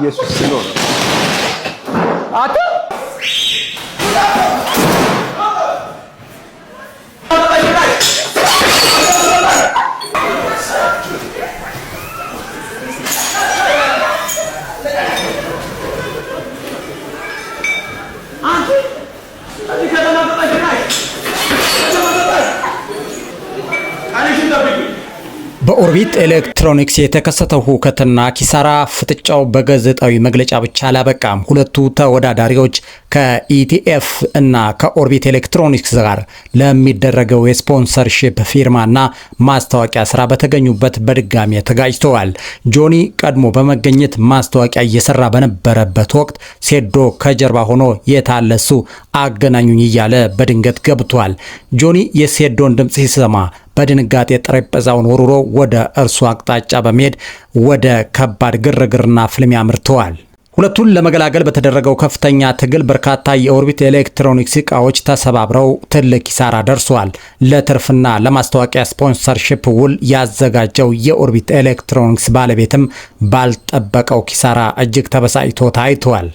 በኢየሱስ ስም ነው። አተ አንቺ እዚህ ከተማ ገባሽ ናይ ከተማ ገባሽ ቃልሽን ጠብቂ። በኦርቢት ኤሌክትሮኒክስ የተከሰተው ሁከትና ኪሳራ ፍጥጫው በጋዜጣዊ መግለጫ ብቻ አላበቃም። ሁለቱ ተወዳዳሪዎች ከኢቲኤፍ እና ከኦርቢት ኤሌክትሮኒክስ ጋር ለሚደረገው የ sponsorship ፊርማና ማስታወቂያ ስራ በተገኙበት በድጋሚ ተጋጭተዋል። ጆኒ ቀድሞ በመገኘት ማስታወቂያ እየሰራ በነበረበት ወቅት ሴዶ ከጀርባ ሆኖ የታለ እሱ አገናኙኝ እያለ በድንገት ገብቷል። ጆኒ የሴዶን ድምፅ ሲሰማ በድንጋጤ ጠረጴዛውን ወርውሮ ወደ እርሱ አቅጣጫ በመሄድ ወደ ከባድ ግርግርና ፍልሚያ አምርተዋል። ሁለቱን ለመገላገል በተደረገው ከፍተኛ ትግል በርካታ የኦርቢት ኤሌክትሮኒክስ ዕቃዎች ተሰባብረው ትልቅ ኪሳራ ደርሷል። ለትርፍና ለማስታወቂያ sponsorship ውል ያዘጋጀው የኦርቢት ኤሌክትሮኒክስ ባለቤትም ባልጠበቀው ኪሳራ እጅግ ተበሳጭቶ ታይቷል።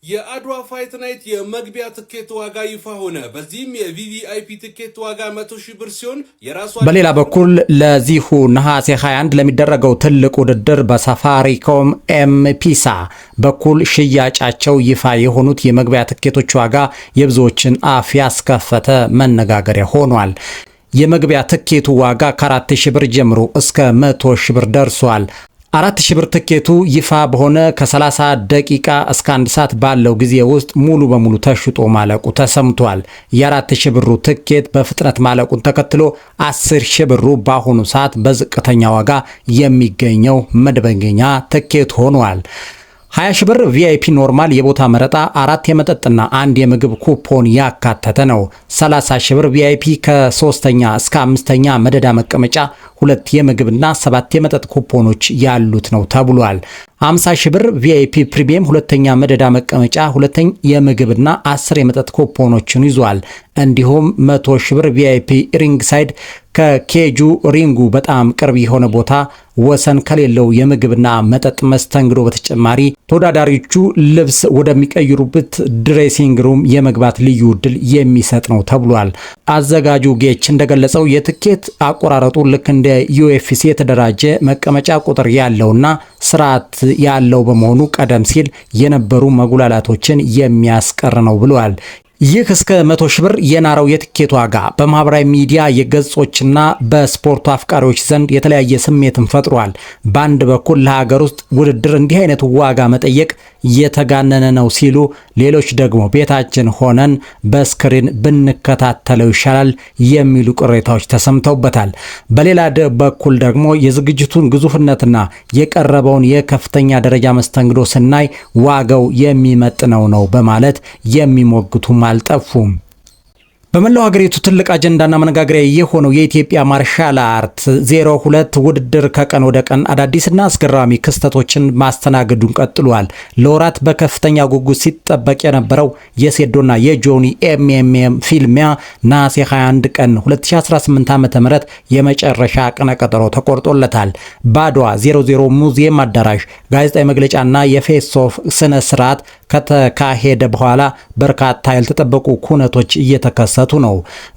የአድዋ Fight Night የመግቢያ ትኬት ዋጋ ይፋ ሆነ። በዚህም የ VVIP ትኬት ዋጋ 100,000 ብር ሲሆን የራሷ በሌላ በኩል ለዚሁ ነሐሴ 21 ለሚደረገው ትልቅ ውድድር በሳፋሪኮም ኤምፒሳ በኩል ሽያጫቸው ይፋ የሆኑት የመግቢያ ትኬቶች ዋጋ የብዙዎችን አፍ ያስከፈተ መነጋገሪያ ሆኗል። የመግቢያ ትኬቱ ዋጋ ከ4,000 ብር ጀምሮ እስከ 100,000 ብር ደርሷል። 4,000 ብር ትኬቱ ይፋ በሆነ ከ30 ደቂቃ እስከ 1 ሰዓት ባለው ጊዜ ውስጥ ሙሉ በሙሉ ተሽጦ ማለቁ ተሰምቷል። የ4,000 ብሩ ትኬት በፍጥነት ማለቁን ተከትሎ 10,000 ብሩ በአሁኑ ሰዓት በዝቅተኛ ዋጋ የሚገኘው መደበኛ ትኬት ሆኗል። 20 ሺህ ብር VIP normal የቦታ መረጣ፣ አራት የመጠጥና አንድ የምግብ ኩፖን ያካተተ ነው። 30 ሺህ ብር VIP ከሶስተኛ እስከ አምስተኛ መደዳ መቀመጫ፣ ሁለት የምግብና ሰባት የመጠጥ ኩፖኖች ያሉት ነው ተብሏል። 50 ሺህ ብር VIP premium ሁለተኛ መደዳ መቀመጫ፣ ሁለተኛ የምግብና 10 የመጠጥ ኩፖኖችን ይዟል። እንዲሁም 100 ሺህ ብር VIP ring side ከ cage ኡ ring ኡ በጣም ቅርብ የሆነ ቦታ፣ ወሰን ከሌለው የምግብና መጠጥ መስተንግዶ በተጨማሪ ተወዳዳሪዎቹ ልብስ ወደሚቀይሩበት dressing room የመግባት ልዩ እድል የሚሰጥ ነው ተብሏል። አዘጋጁ ጌች እንደገለጸው የትኬት አቆራረጡ ልክ እንደ UFC የተደራጀ፣ መቀመጫ ቁጥር ያለውና ስርዓት ያለው በመሆኑ ቀደም ሲል የነበሩ መጉላላቶችን የሚያስቀር ነው ብለዋል። ይህ እስከ 100,000 ብር የናረው የትኬት ዋጋ በማህበራዊ ሚዲያ የገጾችና በስፖርቱ አፍቃሪዎች ዘንድ የተለያየ ስሜትን ፈጥሯል። በአንድ በኩል ለሀገር ውስጥ ውድድር እንዲህ አይነት ዋጋ መጠየቅ የተጋነነ ነው ሲሉ፣ ሌሎች ደግሞ ቤታችን ሆነን በ screen ብንከታተለው ይሻላል የሚሉ ቅሬታዎች ተሰምተውበታል። በሌላ በኩል ደግሞ የዝግጅቱን ግዙፍነትና የቀረበውን የከፍተኛ ደረጃ መስተንግዶ ስናይ ዋጋው የሚመጥነው ነው በማለት የሚሞግቱም አልጠፉም። በመላው ሀገሪቱ ትልቅ አጀንዳና መነጋገሪያ የሆነው የኢትዮጵያ martial art 02 ውድድር ከቀን ወደ ቀን አዳዲስና አስገራሚ ክስተቶችን ማስተናገዱን ቀጥሏል። ለወራት በከፍተኛ ጉጉት ሲጠበቅ የነበረው የሴዶና የጆኒ MMA ፍልሚያ ነሐሴ 21 ቀን 2018 ዓ.ም የመጨረሻ ቀነ ቀጠሮ ተቆርጦለታል። በአድዋ 00 ሙዚየም አዳራሽ ጋዜጣዊ መግለጫና የ face off ስነ ስርዓት ከተካሄደ በኋላ በርካታ ያልተጠበቁ ኩነቶች እየተከሰቱ ነው።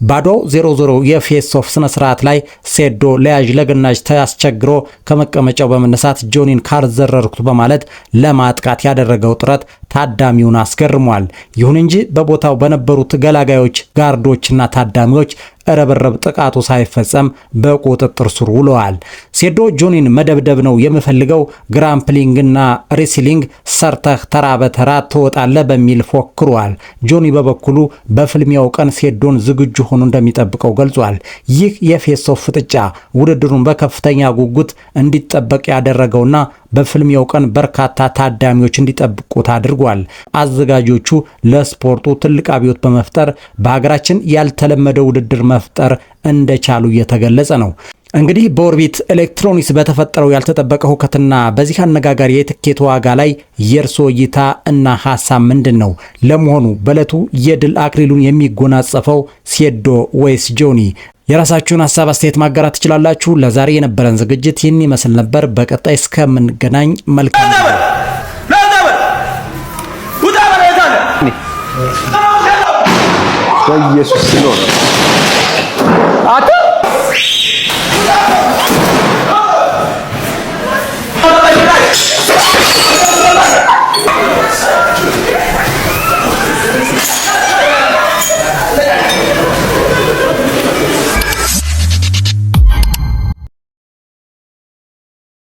በአድዋው 00 የ face off ስነ ስርዓት ላይ ሴዶ ለያዥ ለገናዥ ተያስቸግሮ ከመቀመጫው በመነሳት ጆኒን ካልዘረርኩት በማለት ለማጥቃት ያደረገው ጥረት ታዳሚውን አስገርሟል። ይሁን እንጂ በቦታው በነበሩት ገላጋዮች፣ ጋርዶችና ታዳሚዎች ርብርብ ጥቃቱ ሳይፈጸም በቁጥጥር ስር ውለዋል። ሴዶ ጆኒን መደብደብ ነው የምፈልገው፣ grappling ና wrestling ሰርተህ ተራ በተራ ትወጣለህ በሚል ፎክሯል። ጆኒ በበኩሉ በፍልሚያው ቀን ሴዶን ዝግጁ ሆኖ እንደሚጠብቀው ገልጿል። ይህ የ face off ፍጥጫ ውድድሩን በከፍተኛ ጉጉት እንዲጠበቅ ያደረገውና በፍልሚያው ቀን በርካታ ታዳሚዎች እንዲጠብቁት አድርጓል። አዘጋጆቹ ለስፖርቱ ትልቅ አብዮት በመፍጠር በሀገራችን ያልተለመደ ውድድር መፍጠር እንደቻሉ እየተገለጸ ነው። እንግዲህ በኦርቢት ኤሌክትሮኒክስ በተፈጠረው ያልተጠበቀ ሁከትና በዚህ አነጋጋሪ የትኬት ዋጋ ላይ የእርሶ እይታ እና ሀሳብ ምንድን ነው? ለመሆኑ በዕለቱ የድል አክሊሉን የሚጎናጸፈው ሴዶ ወይስ ጆኒ? የራሳችሁን ሀሳብ አስተያየት ማጋራት ትችላላችሁ። ለዛሬ የነበረን ዝግጅት ይህን ይመስል ነበር። በቀጣይ እስከምንገናኝ መልካም በኢየሱስ ነው።